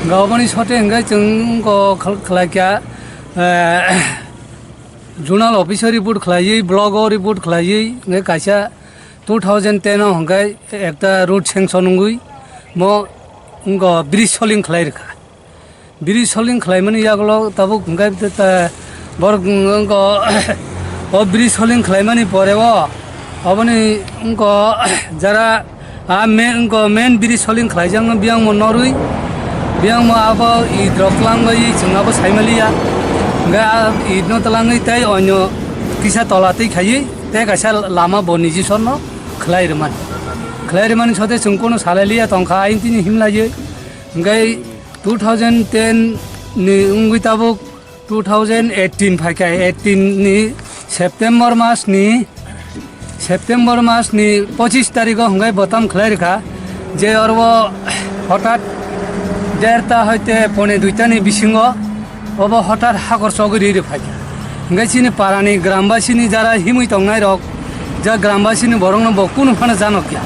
Hwnkhe oboni sote hwnkhe chwng wngkha khal-, khlaikha, eh, zonal office o report khlaiwi, block o report khlaiwi, hwnkhe kaisa two thousand ten o hwnkhe ekta road sanction wngwi mo wngkha bridge soling khlai rwkha. Bridge soling khlaimani yagulo tabuk hwnkhe ta-, ta-, borok wngkha o bridge soling khlaimani pore o oboni wngkha jara a me-, wngkha main bridge soling khlaijakno biyangmo norwi biyangmo abo it rok twlangwi chwng abo saimaliya hwnkhe a it no twlangwi tei onyo kisa tola twi khaiwi tei kaisa lama bo niji sorno khlai rwmani khlai rwmani sote chwng kono salai liya tongkha ain tini himlaiwi hwnkhe two thousand ten ni wngwi tabuk two thousand eighteen phaikha, eighteen ni September mas ni, September mas ni pochis tarikh o hwnkhe botam khlai rwkha je oro hothat derta hoite pone duita ni bisingo obo hothat hakor chogwi rwi rwphaikha. Hwnkhe chini para ni gram basi ni jara himwi tongnai rok ja gram basi ni borok no bo kunu phano janokya.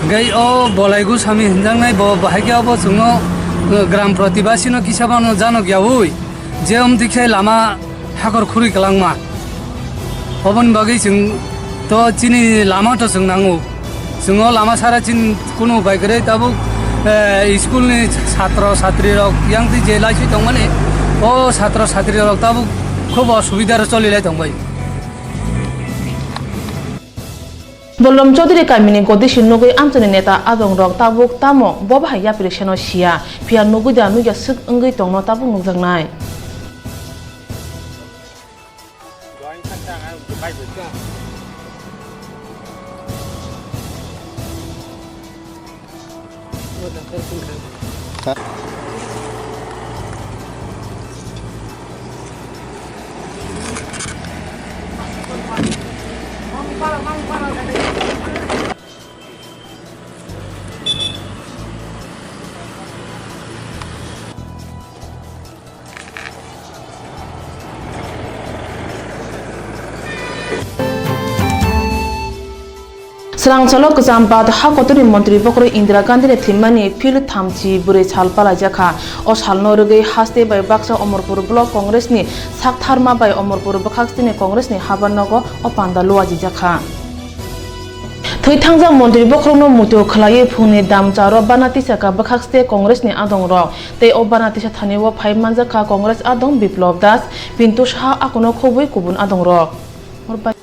Hwnkhe o Bolai Goswami hwnjaknai bo bahai khe obo chwngno, eh, gram protibasi no kisa phano janokya ui je omtwi khe lama hakor khurui kwlangma. Oboni bagwi chwng to chini lama to chwng nango. Chwng o lama sara chini kunu upai kwrwi tabuk, eh, school ni satro satri rok yang twi je laiswi tongmani o satro satri rok tabuk khub osubidar choli lai tongbai. Bolrom Chaudhary kamini godisi nugwi amchaini neta adongrok tabuk tamo bo bahai yapri seno siya, phiya nugwi da nugya swk wngwi tongno tabuk nukjaknai. Swrangchalo kwcham bat ha kotorni montri bokhorok Indira Gandhini thwimani phil thamchi bwrwi sal palaijakha. O salno rwgwi haste bai baksa Omorpur Block Congressni saktharma bai Omorpur bwkhaksini Congressni habar nogo o panda luajijakha. Thwi thangjak montri bokhorokno muitu khwlaiwi phungni damcharo bana tisakha bwkhakste Congressni adongrok. Tei o bana tisa thani o phai manjakha Congress adong Biplab Das, Pintu Saha, akono khobwi kubun adongrok. Hor bai-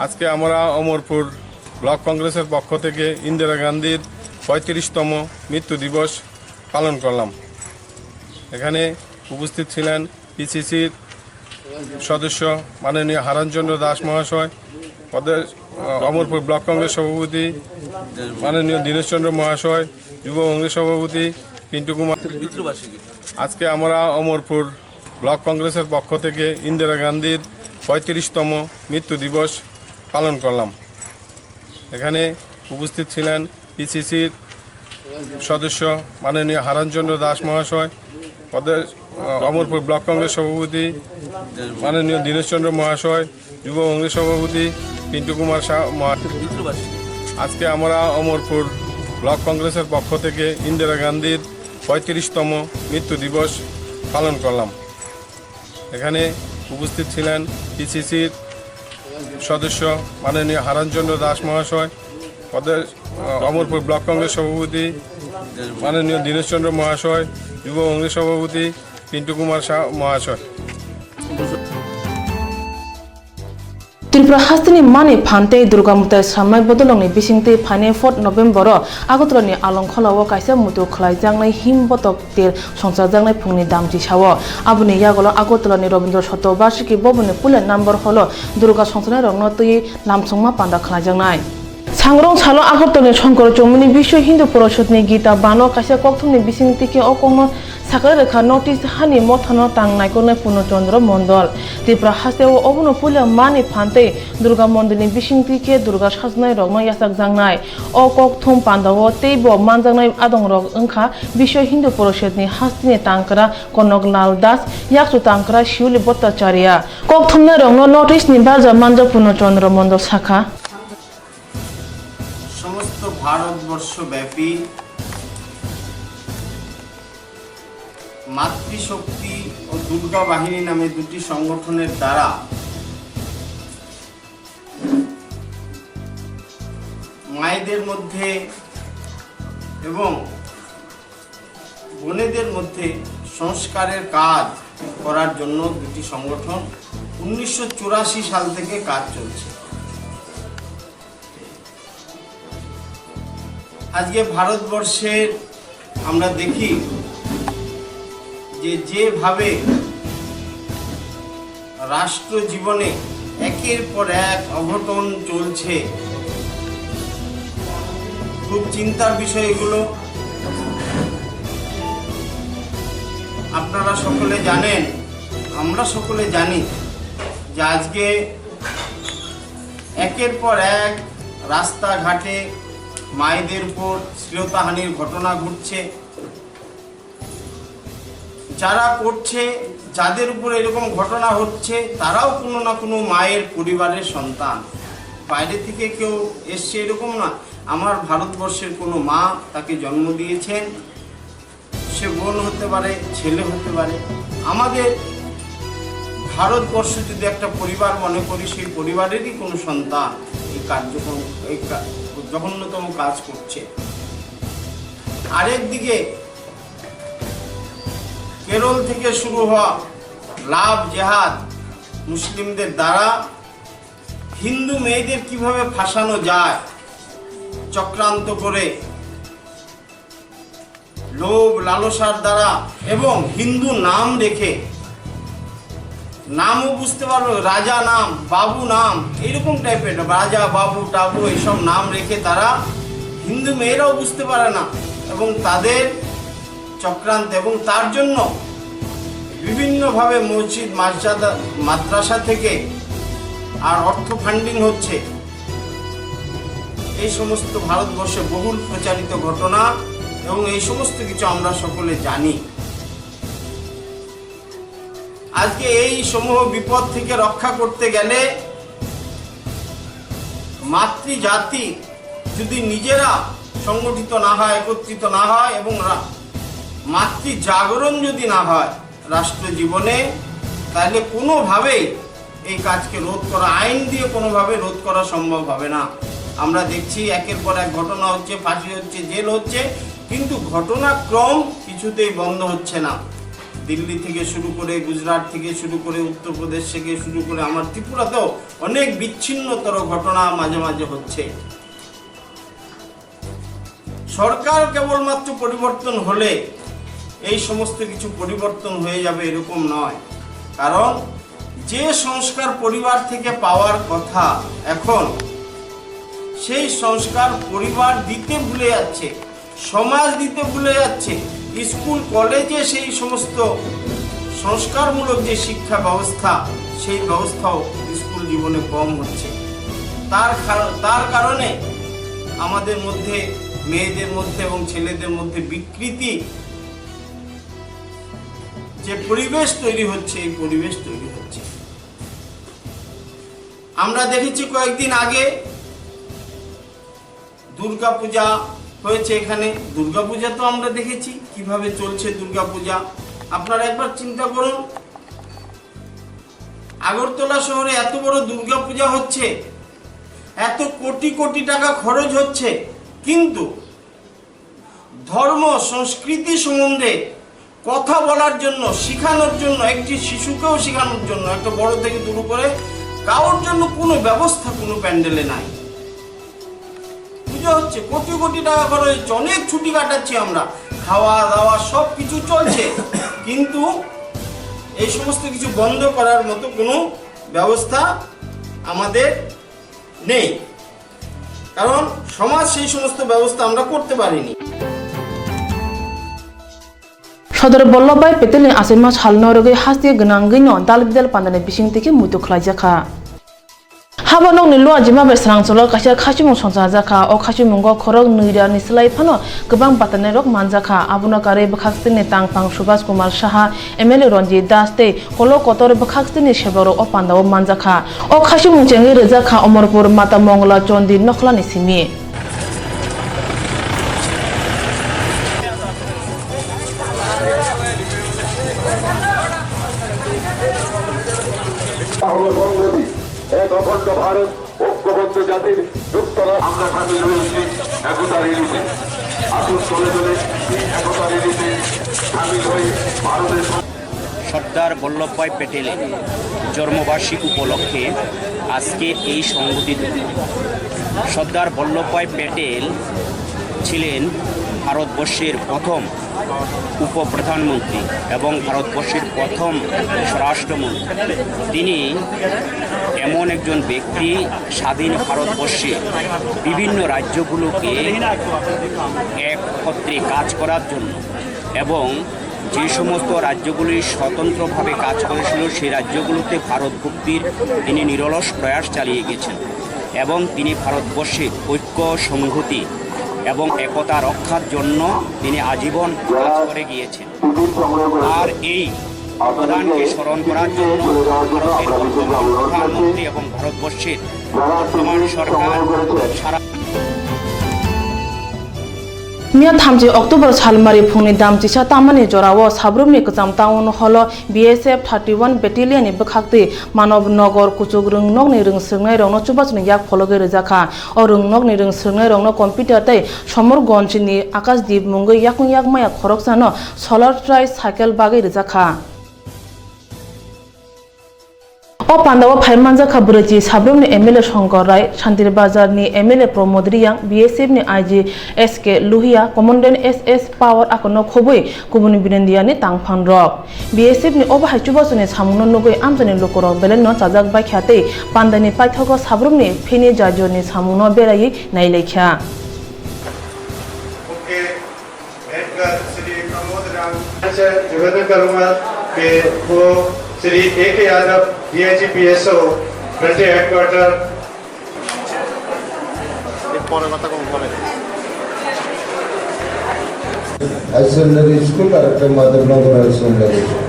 আজকে আমরা অমরপুর ব্লক কংগ্রেসের পক্ষ থেকে ইন্দিরা গান্ধীর পঁয়ত্রিশতম মৃত্যু দিবস পালন করলাম। এখানে উপস্থিত ছিলেন পিসিসির সদস্য মাননীয় হারানচন্দ্র দাস মহাশয়, প্রদেশ, আহ, অমরপুর ব্লক কংগ্রেস সভাপতি মাননীয় দীনেশচন্দ্র মহাশয়, যুব কংগ্রেস সভাপতি পিন্টু কুমার। আজকে আমরা অমরপুর ব্লক কংগ্রেসের পক্ষ থেকে ইন্দিরা গান্ধীর পঁয়ত্রিশতম মৃত্যু দিবস পালন করলাম। এখানে উপস্থিত ছিলেন পিসিসির সদস্য মাননীয় হারানচন্দ্র দাস মহাশয়, প্রদেশ, আহ, অমরপুর ব্লক কংগ্রেস সভাপতি মাননীয় দীনেশচন্দ্র মহাশয়, যুব কংগ্রেস সভাপতি পিন্টু কুমার শাহ মহাশয়। আজকে আমরা অমরপুর ব্লক কংগ্রেসের পক্ষ থেকে ইন্দিরা গান্ধীর পঁয়ত্রিশতম মৃত্যু দিবস পালন করলাম। এখানে উপস্থিত ছিলেন পিসিসির সদস্য মাননীয় হারানচন্দ্র দাস মহাশয়, প্রদেশ, আহ, অমরপুর ব্লক কংগ্রেস সভাপতি মাননীয় দীনেশচন্দ্র মহাশয়, যুব কংগ্রেস সভাপতি পিন্টু কুমার শাহ মহাশয়। Tripura hasteni mani phantei Durga Mutai samnai bodolongni bisingtwi phainai fourth November-o Agartala-ni Alongkhola-o kaisa muitu khlaijaknai him botok ter songchajaknai phungni damchi sao. Aboni yagulo Agartala-ni Rabindra Satya Barshiki Bhavan-ni puila number hall-o Durga songchanairokno twiwi lamsongma panda khlaijaknai. Sangrong salo Agartala-ni Shankar Chowmuni Biswa Hindu Porishad-ni Gita Ban-o kaisa kokthumni bisingtwi khe o kokno sakha rwkha North East hani mothano tang naikolnai Purno Chandra Mondol. Tripura hasteo obono puila mani phantei Durga Mondolni bisingtwi khe Durga sajnairokno yachakjaknai. O kokthum pandao teibo manjaknai adongrok wngkha Biswa Hindu Porishad-ni hasteni tangkra Konok Lal Das, yakchu tangkra Shiuli Bhattacharya. Kokthumnairokno North East-ni barja manjak Purno Chandra Mondol sakha. সমস্ত ভারতবর্ষব্যাপী মাতৃশক্তি ও দুর্গা বাহিনী নামে দুটি সংগঠনের দ্বারা মায়েদের মধ্যে এবং বোনেদের মধ্যে সংস্কারের কাজ করার জন্য দুটি সংগঠন উনিশশো চুরাশি সাল থেকে কাজ চলছে। আজকে ভারতবর্ষের আমরা দেখি যে যেভাবে রাষ্ট্র জীবনে একের পর এক অঘটন চলছে, খুব চিন্তার বিষয় এগুলো। আপনারা সকলে জানেন, আমরা সকলে জানি যে আজকে একের পর এক রাস্তাঘাটে মায়েদের উপর শ্লীলতাহানির ঘটনা ঘটছে। যারা করছে, যাদের উপর এরকম ঘটনা হচ্ছে, তারাও কোনো না কোনো মায়ের পরিবারের সন্তান। বাইরে থেকে কেউ এসছে এরকম না। আমার ভারতবর্ষের কোনো মা তাকে জন্ম দিয়েছেন, সে বোন হতে পারে, ছেলে হতে পারে। আমাদের ভারতবর্ষ যদি একটা পরিবার মনে করি, সেই পরিবারেরই কোনো সন্তান এই কার্যক্রম, এই কা-, জঘন্যতম কাজ করছে। আরেকদিকে কেরল থেকে শুরু হওয়া লাভ জেহাদ, মুসলিমদের দ্বারা হিন্দু মেয়েদের কিভাবে ফাঁসানো যায় চক্রান্ত করে, লোভ লালসার দ্বারা এবং হিন্দু নাম রেখে, নামও বুঝতে পারবে, রাজা নাম, বাবু নাম, এইরকম টাইপের রাজা, বাবু, টাবু এইসব নাম রেখে তারা, হিন্দু মেয়েরাও বুঝতে পারে না এবং তাদের চক্রান্ত, এবং তার জন্য বিভিন্নভাবে মসজিদ, মাসজাদা, মাদ্রাসা থেকে আর অর্থ ফান্ডিং হচ্ছে। এই সমস্ত ভারতবর্ষে বহুল প্রচারিত ঘটনা এবং এই সমস্ত কিছু আমরা সকলে জানি। আজকে এই সমূহ বিপদ থেকে রক্ষা করতে গেলে মাতৃজাতি যদি নিজেরা সংগঠিত না হয়, একত্রিত না হয় এবং রা-, মাতৃ জাগরণ যদি না হয় রাষ্ট্র জীবনে, তাহলে কোনোভাবেই এই কাজকে রোধ করা, আইন দিয়ে কোনোভাবে রোধ করা সম্ভব হবে না। আমরা দেখছি একের পর এক ঘটনা হচ্ছে, ফাঁসি হচ্ছে, জেল হচ্ছে, কিন্তু ঘটনাক্রম কিছুতেই বন্ধ হচ্ছে না। দিল্লি থেকে শুরু করে, গুজরাট থেকে শুরু করে, উত্তরপ্রদেশ থেকে শুরু করে আমার ত্রিপুরাতেও অনেক বিচ্ছিন্নতর ঘটনা মাঝে মাঝে হচ্ছে। সরকার কেবলমাত্র পরিবর্তন হলে এই সমস্ত কিছু পরিবর্তন হয়ে যাবে, এরকম নয়। কারণ যে সংস্কার পরিবার থেকে পাওয়ার কথা এখন, সেই সংস্কার পরিবার দিতে ভুলে যাচ্ছে, সমাজ দিতে ভুলে যাচ্ছে। স্কুল কলেজে সেই সমস্ত সংস্কারমূলক যে শিক্ষা ব্যবস্থা, সেই ব্যবস্থাও স্কুল জীবনে কম হচ্ছে। তার কার-, তার কারণে আমাদের মধ্যে, মেয়েদের মধ্যে এবং ছেলেদের মধ্যে বিকৃতি যে পরিবেশ তৈরি হচ্ছে, এই পরিবেশ তৈরি হচ্ছে। আমরা দেখেছি কয়েকদিন আগে দুর্গাপূজা হয়েছে এখানে। দুর্গাপূজা তো আমরা দেখেছি কিভাবে চলছে দুর্গাপূজা। আপনারা একবার চিন্তা করুন, আগরতলা শহরে এত বড় দুর্গাপূজা হচ্ছে, এত কোটি কোটি টাকা খরচ হচ্ছে, কিন্তু ধর্ম সংস্কৃতি সম্বন্ধে কথা বলার জন্য, শেখানোর জন্য, একটি শিশুকেও শেখানোর জন্য, একটা বড় থেকে শুরু করে কারোর জন্য কোনো ব্যবস্থা কোনো প্যান্ডেলে নাই। পুজো হচ্ছে, কোটি কোটি টাকা খরচ হচ্ছে, অনেক ছুটি কাটাচ্ছি আমরা, খাওয়া দাওয়া সব কিছু চলছে, কিন্তু এই সমস্ত কিছু বন্ধ করার মতো কোনো ব্যবস্থা আমাদের নেই, কারণ সমাজ সেই সমস্ত ব্যবস্থা আমরা করতে পারিনি। Sodor Vallabhbhai Patelni achaima salno rwgwi haste gwnangwino dal bidal pandani bisingtwi khe muitu khlaijakha. Habo nokni luajima bai srangcholo kaisa khachimung songchajakha. O khachimungo khorok nwi rani slai phano kwbang batanai rok manjakha. Abono karwi bwkhaksini tangphang Subhas Kumar Saha, M L A Ranjit Das tei Kolo kotor bwkhaksini sebakrok o pandao manjakha. O khachimung chengwi rwjakha Omorpur Mata Mongla Chondi Nokhlani simi. হলো সংহতি, এক অখণ্ড ভারত, ঐক্যবদ্ধ জাতির যুক্তরাষ্ট্র। আমরা সামিল হয়েছি একতা র্যালিতে। আসুন চলে চলে এই একতা র্যালিতে সামিল হয়ে ভারতের সর্দার বল্লভভাই প্যাটেলের জন্মবার্ষিকী উপলক্ষে আজকে এই সংগঠিত। সর্দার বল্লভভাই প্যাটেল ছিলেন ভারতবর্ষের প্রথম উপপ্রধানমন্ত্রী এবং ভারতবর্ষের প্রথম স্বরাষ্ট্রমন্ত্রী। তিনি এমন একজন ব্যক্তি, স্বাধীন ভারতবর্ষে বিভিন্ন রাজ্যগুলোকে একত্রে কাজ করার জন্য এবং যে সমস্ত রাজ্যগুলি স্বতন্ত্রভাবে কাজ করেছিল, সেই রাজ্যগুলোতে ভারত ভক্তির তিনি নিরলস প্রয়াস চালিয়ে গেছেন এবং তিনি ভারতবর্ষের ঐক্য, সংহতি এবং একতা রক্ষার জন্য তিনি আজীবন কাজ করে গিয়েছেন। আর এই অবদানকে স্মরণ করার জন্য ভারতের প্রধানমন্ত্রী এবং ভারতবর্ষের বর্তমান সরকার সারা Miya thamchi October salmari phungni dam chisa tamani jorao Sabrumni kwcham town hall-o B S F thirty one battalion ni bwkhaktwi Manob Nagar kuchuk rwngnokni rwngswrwngnairokno chubachuni yak phologwi rwjakha. O rwngnokni rwngswrwngnairokno computer tei Somorganj ni Akashdeep mungwi yakung yak maya khoroksano solar tricycle bagwi rwjakha. O pandao phai manjakha Bwrwichi Sabrumni M L A Shankar Rai, Santir Bazar ni M L A Pramod Reang, B S F ni I G S K Lohia, Commandant S S Power akono khobwi kubun Binondiya ni tangphang rok. B S F ni obo hai chubachuni samungno nugwi amchaini lukurok belai no chajak baikha tei pandani paithago Sabrumni phini jajor ni samungno beraiwi nailaikha. Head Guard Shri Pramod Ram, Lieutenant Colonel K O Shri A K Yadav, D I G P S O, Military Headquarter. এর পরে কথা কম বলে। High secondary school আর একটা Madhabnagar high secondary school,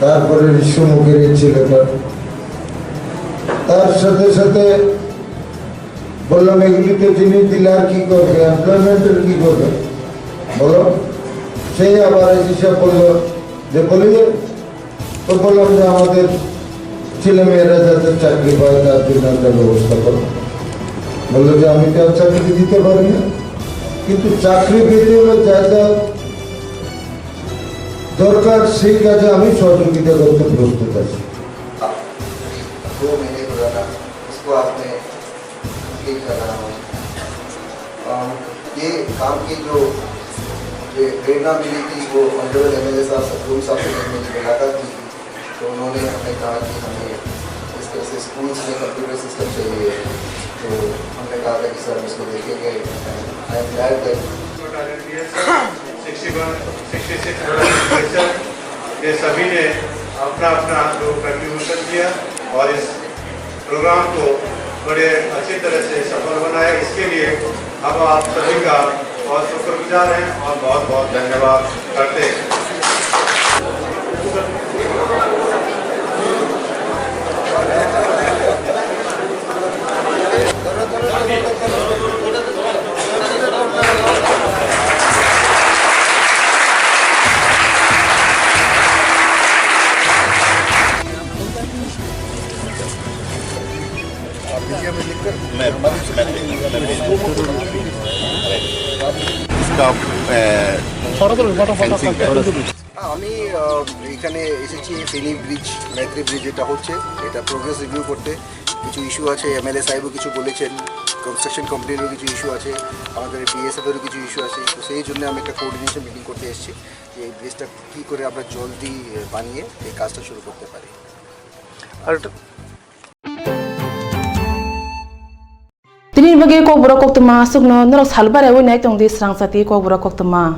তারপরে ঋষ্যমুখের এই ছেলেটা, তার সাথে সাথে বললাম, "এগুলি তো জিনিস দিলে আর কি করবে, এমপ্লয়মেন্টের কি করবে বলো?" সেই আবার হিসাব বললো যে, "বলি, তো বললাম যে আমাদের ছেলে মেয়েরা যাতে চাকরি পায় তার জন্য একটা ব্যবস্থা করো।" বললো যে, "আমি তো আর চাকরি দিতে পারি না, কিন্তু চাকরি পেতে হলে যা যা দরকার সেই কাজে আমি সহযোগিতা করতে প্রস্তুত আছি। दो महीने पुराना, उसको आपने कंप्लीट कर रहा हूँ। अम, ये काम की जो, ये प्रेरणा मिली थी, वो ऑनरेबल एमएलए साहब सतगुरु साहब से मेरी मुलाकात हुई थी। तो उन्होंने हमें कहा कि हमें इस तरह से स्कूल्स में कंप्यूटर सिस्टम चाहिए। तो हमने कहा था कि सर, हम इसको देखेंगे। I am glad that sixty one, sixty six brothers, ये सभी ने अपना अपना जो कंट्रीब्यूशन किया और इस प्रोग्राम को बड़े अच्छी तरह से सफल बनाया। इसके लिए हम आप सभी का बहुत शुक्रगुजार हैं और बहुत बहुत धन्यवाद करते हैं। इसका, अ, फेंसिंग है। আমি, আহ, এখানে এসেছি ফেনী ব্রিজ, মৈত্রী ব্রিজ যেটা হচ্ছে, এটা প্রোগ্রেস রিভিউ করতে। কিছু ইস্যু আছে, এমএলএ সাহেবও কিছু বলেছেন, কনস্ট্রাকশন কোম্পানিরও কিছু ইস্যু আছে, আমাদের বিএসএফ এরও কিছু ইস্যু আছে। তো সেই জন্য আমি একটা কোঅর্ডিনেশন মিটিং করতে এসেছি যে এই ব্রিজটা কী করে আমরা জলদি, আহ, বানিয়ে এই কাজটা শুরু করতে পারি। Tini bagwi kokborok koktwma aswkno norok sal baraiwi nai tongdi srang chati kokborok koktwma.